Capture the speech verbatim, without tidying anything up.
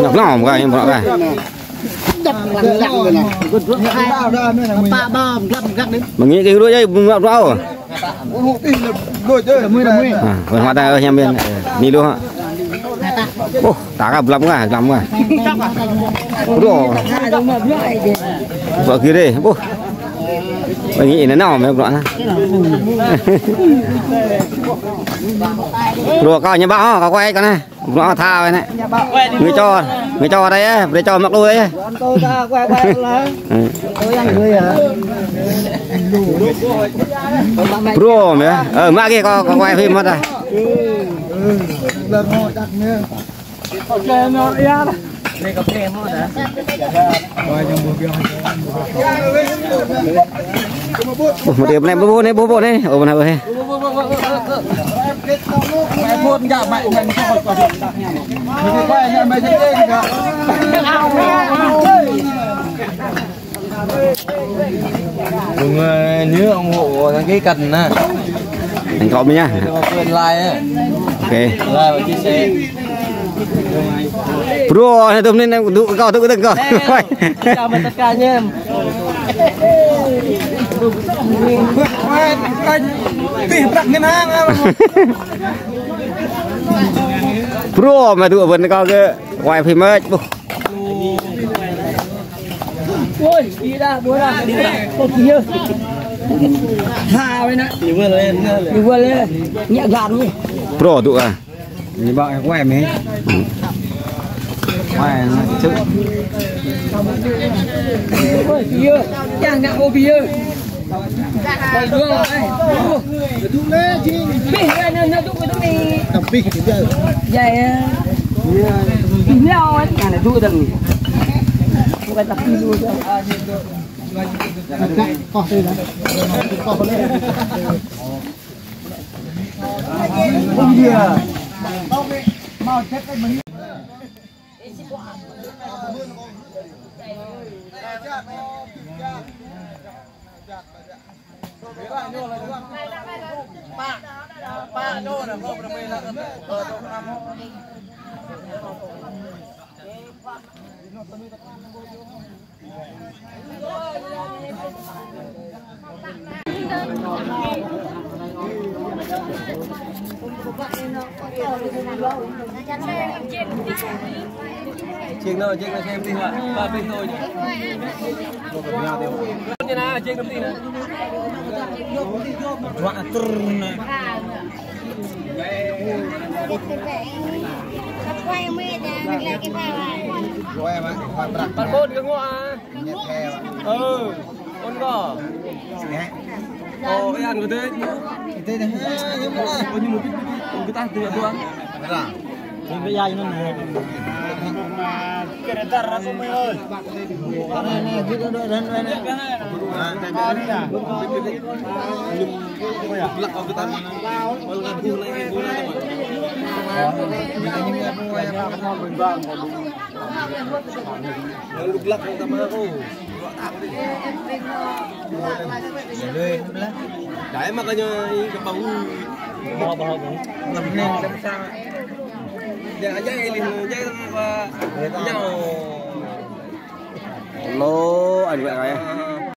Nọc nŏm kơ, nŏm kơ. Mơ̆ng ñu kơ hrup yơh, mơ̆ng ñu hrup. À, wơ̆t hmâo ta, ơ, hiam biên. Ơ, ni lu hă. Ôh, ta kơ blăm kơ, blăm kơ. Hrup. Hrup kơ rê. Ôh. Mơ̆ng ñu anŭn nŏm, mơ̆ng hrup anŭn. Hrup kơ ñu ƀă hă, kơ kuai kơ anai. Bruă tha wai anai. Người cho, người cho đây á, brơi cho mă lui á. Bruă mă. Ơ, mă kơ kâo, kâo quay phim mă ta. Ơ, mă đi, mă đi, mă đi, mă đi. Ơ, mă đi, mă đi. Mọi người nhớ ủng hộ đăng ký kênh nè. Thành công nha. Cho quên like á. Ok. Like và chia sẻ. Bruă anai tơm anai, anai, dŏ kơ kâo, dŏ kơ kâo. Chào mừng tất cả anh em. Bruă mă dŏ ƀơi anai kâo kơ quay phim mơ̆. Ôi, đi ra, bố ra. Không khí. Tha vậy nè. Đi vươn lên. Đi vươn lên. Nhẹ gạt đi. Bruă dŏ à. Ñu ƀă quay mơ̆. Quay anai, čư̆. Ôi, bia. Yang nak ôh bia. Ôi, dua, ai. Ôh. Bih, ya, na, na, dŏ, dŏ ni. Tapi dia. Ya, ya. Bih, ya, ai. Yang nak dŏ dah ni. Bukan tapi dulu dah. Koh tu dah. Koh boleh. Jing nô, jing nô, jing nô, jing nô. Jing nô, jing nô. Ƀăn ƀôn kơ ngŏ a. Ơ, ôn kơ. Ơ, yang kơ tê. Kơ tê dah. Ơ, ñu mŭt kơ tê. Kơ tê dah. Đấy mà coi như cái bầu. Bầu, bầu. Ngập nè. Để ai dạy đi, dạy qua nhau. Lô, anh vậy rồi.